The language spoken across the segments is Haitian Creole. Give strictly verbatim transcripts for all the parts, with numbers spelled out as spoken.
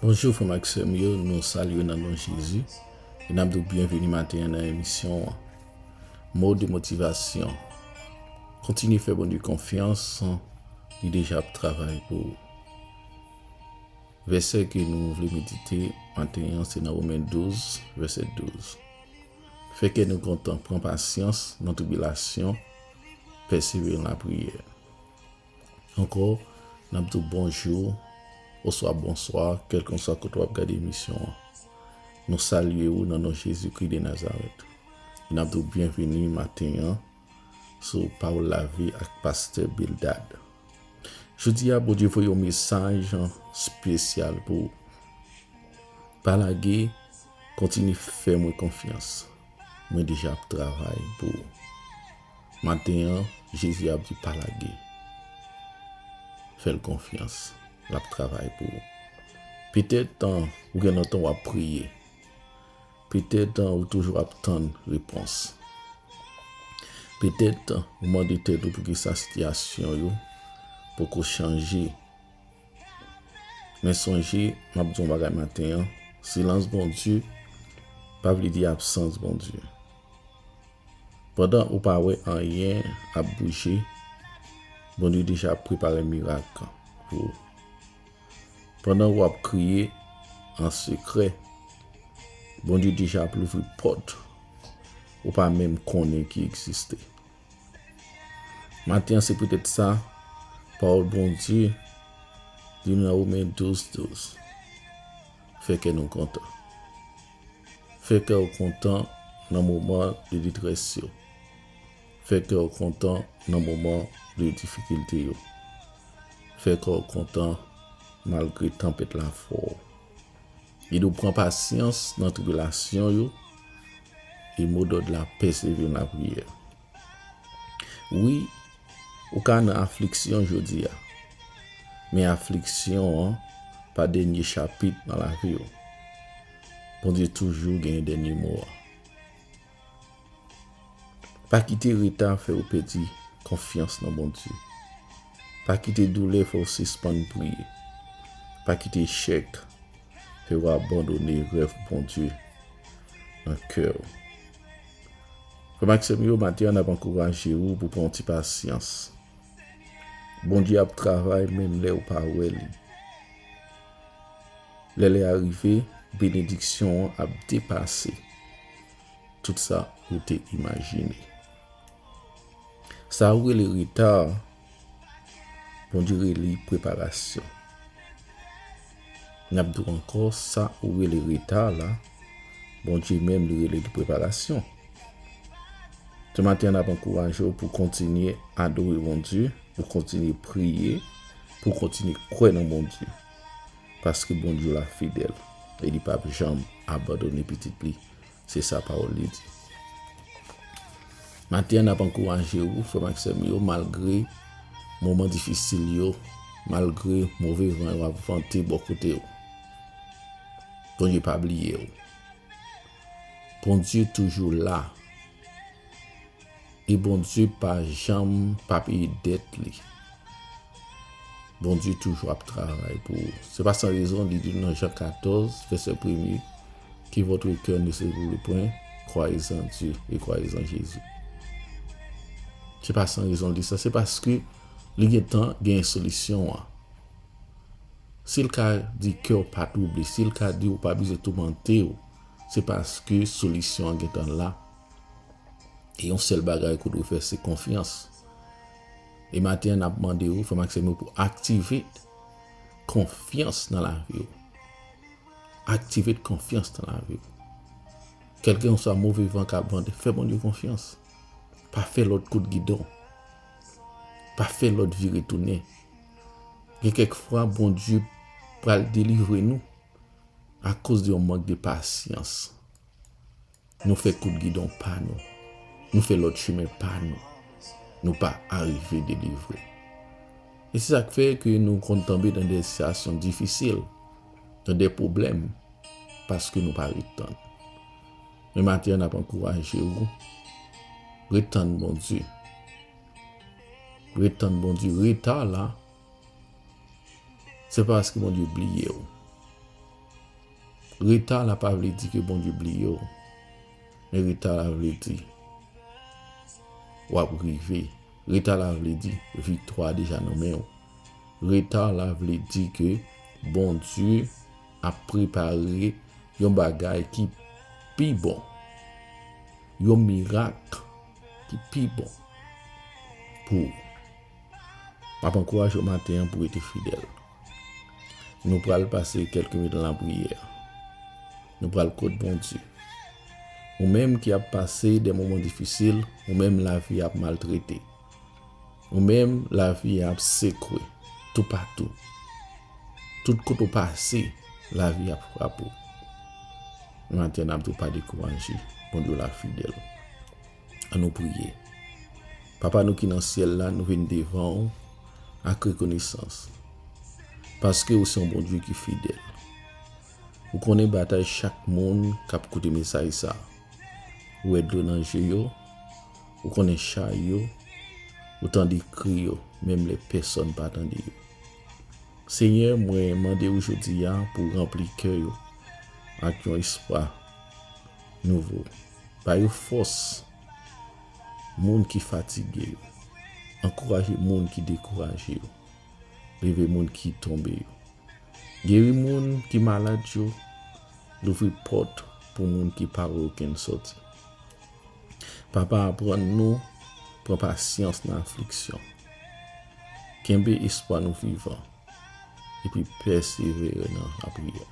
Bonjou, frè m ak sè m yo, nou salye w nan non Jezi. E n ap di w byenveni maten an nan emisyon an. Mo de motivasyon. Kontinye fè Bondye konfyans, li deja ap travay pou ou. Vèsè ke nou vle medite maten an, se nan Women douz, vèsè douz. Fè kè nou kontan, pran pasyans nan tribilasyon, pèsevere nan lapriyè. Ankò, n ap di w bonjou, oswa bonswa, kèlkanswa kote w ap gade emisyon an. Nou salye w nan non Jezikri de Nazarèt. E n ap di w byenveni maten an sou Pawòl Lavi ak Pastè Bildad. Jodi a, Bondye voye yon mesaj espesyal pou ou. Pa lage, kontinye fè mwen konfyans. Mwen deja ap travay pou ou. Maten an, Jezi ap di pa lage. Fè l konfyans. L ap travay pou ou. Petèt, an, ou gen lontan w ap priye. Petèt, an, ou toujou ap tann repons. Petèt, an, ou mande tèt ou poukisa sitiyasyon yo poko chanje. Men sonje, m ap di w yon bagay maten an, silans Bondye pa vle di absans Bondye. Pandan ou pa wè anyen ap bouje, Bondye deja ap prepare mirak pou ou. Pandan w ap kriye an sekrè, Bondye deja ap louvri pòt ou pa menm konnen ki egziste. Maten an, se poutèt sa, pawòl Bondye di nou nan Women douz douz, fè kè nou kontan. Fè kè w kontan nan moman de detrès yo. Fè kè w kontan nan moman de difikilte yo. Fè kè w kontan malgre tanpèt la fò. Li di w pran pasyans nan tribilasyon yo, e modòd la pèsevere nan lapriyè. Wi, ou ka nan afliksyon jodi a, men afliksyon an pa dènye chapit nan lavi w. Bondye toujou gen dènye mo a. Pa kite reta fè w pèdi konfyans nan Bondye. Pa kite doulè fè w sispann priye. Pa kite echèk fè w abandone rèv Bondye nan kè w. Frè m ak sè m yo, maten an n ap ankouraje w pou pran yon ti pasyans. Bondye ap travay menm lè w pa wè li. Lè lè a rive, benediksyon an ap depase tout sa ou te imajine. Sa ou rele reta, Bondye rele li preparasyon. N ap di w ankò, sa ou rele reta la, Bondye menm li rele li preparasyon. Se maten an n ap ankouraje w pou kontinye adore Bondye, pou kontinye priye, pou kontinye kwè nan Bondye. Paske Bondye w la fidèl e li p ap janm abandone pitit li. Se sa pawòl li di. Maten an n ap ankouraje w, frè m ak sè m yo, malgre moman difisil yo, malgre move van yo ap vante bò kote w. Bondye pa bliye w. Bondye toujou la. E Bondye pa janm pa peye dèt li. Bondye toujou ap travay pou ou. Se pa san rezon li di nou nan Jan katòz, vèsè premye, que votre cœur ne se trouble point, croyez en Dieu et croyez en Jésus. Se pa san rezon li di sa, se paske li gentan gen solisyon an. Si l ka di kè w pa twouble, si l ka di ou pa bezwen toumante w, se paske solisyon an gentan la. E yon sèl bagay ke w dwe fè, se konfyans. E maten an, n ap mande w, frè m ak sè m yo, pou aktive konfyans nan lavi w. Aktive konfyans nan lavi w. Kèlkenswa move van k ap vante, fè Bondye konfyans. Pa fè lòt kout gidon. Pa fè lòt vire tounen. Gen kèk fwa, Bondye pral delivre nou akoz de yon mank de pasyans. Nou fè kout gidon pa nou. Nou fè lòt chimen pa nou. Nou pa arive delivre. E se sa k fè ke nou konn tonbe nan de sitiyasyon difisil, nan de pwoblèm, paske nou pa ret tann. Men maten an, n ap ankouraje w, ret tann Bondye. Ret tann Bondye. Reta la, se pa paske Bondye bliye w. Reta la pa vle di ke Bondye bliye w. Men reta la vle di w ap rive. Reta la vle di viktwa deja nan men w. Reta la vle di ke Bondye ap prepare yon bagay ki pi bon. Yon mirak ki pi bon pou ou. M ap ankouraje w maten an pou w rete fidèl. Nou pral pase kèlke minit nan lapriyè. Nou pral kot Bondye. Ou menm ki ap pase de moman difisil, ou menm lavi ap maltrete. Ou menm lavi ap sekwe toupatou. Tout kote w pase, lavi ap frape w. Maten an ap di w pa dekouraje. Bondye w la fidèl. Ann nou priye. Papa nou ki nan syèl la, nou vin devan w ak rekonesans. Paske ou se yon Bondye ki fidèl. Ou konnen batay chak moun k ap koute mesaj sa. Ou wè dlo nan je yo, ou konnen chay yo, ou tande kri yo, menm lè pèsonn pa tande yo. Senyè, mwen mande w jodi a pou w ranpli kè yo ak yon espwa nouvo. Ba yo fòs moun ki fatige yo. Ankouraje moun ki dekouraje yo. Leve moun ki tonbe yo. Geri moun ki malad yo. Louvri pòt pou moun ki pa wè okenn sòti. Papa, aprann nou pran pasyans nan afliksyon. Kenbe espwa nou vivan. Epi pèsevere nan lapriyè.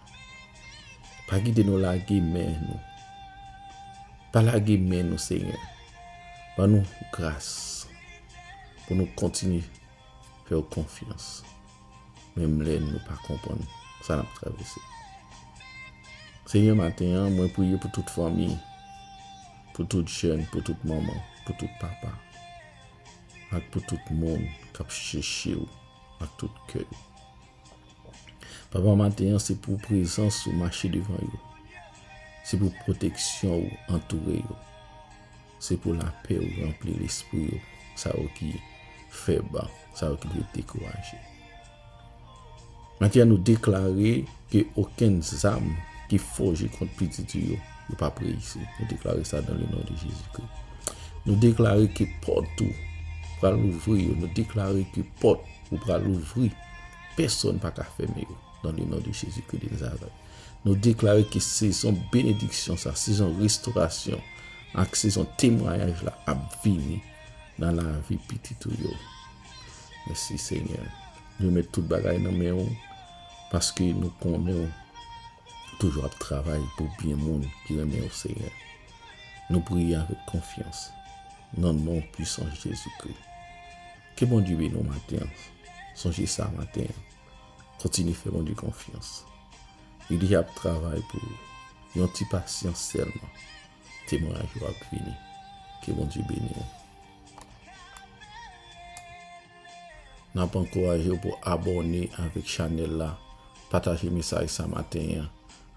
Pa kite nou lage men nou. Pa lage men nou, Senyè. Ban nou gras pou nou kontinye fè w konfyans, menm lè nou pa konprann sa n ap travèse. Senyè, maten an, mwen priye pou tout fanmi, pou tout jèn, pou tout manman, pou tout papa, ak pou tout moun k ap chèche w ak tout kè yo. Papa, maten an, se pou prezans ou mache devan yo. Se pou pwoteksyon ou antoure yo. Se pou lapè ou ranpli lespri yo, sa yo ki fèb, sa yo ki dwe dekouraje. Maten an, nou deklare ke okenn zam ki fòje kont pitit ou yo, yo p ap reyisi. Nou deklare sa dans le nom de Jésus-Christ. Nou deklare ke pòt ou pral ouvri yo. Nou deklare ke pòt ou pral ouvri. Pèsonn pa ka fèmen yo dans le nom de Jésus-Christ de Nazareth. Nou deklare ke sezon benediksyon sa, sezon restorasyon, ak sezon temwayaj la ap vini nan lavi pitit ou yo. Mèsi, Senyè. Nou met tout bagay nan men w, paske nou konnen w toujou ap travay pou byen moun ki renmen w, Senyè. Nou priye avèk konfyans, nan non pwisan Jezikri. Ke Bondye beni w maten an. Sonje sa maten an. Kontinye fè Bondye konfyans. Li deja ap travay pou ou. Yon ti pasyans sèlman. Temwayaj ou ap vini. Ke Bondye beni w. N ap ankouraje w pou abòne avèk chanèl la, pataje mesaj sa maten an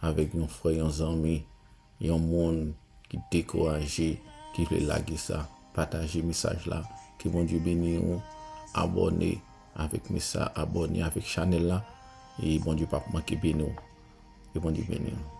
avèk yon frè, yon zanmi, yon moun ki dekouraje, ki vle lage sa. Pataje mesaj la. Ke Bondye beni w. Abòne avèk mesa-, abòne avèk chanèl la. E Bondye p ap manke beni w. Ke Bondye beni w.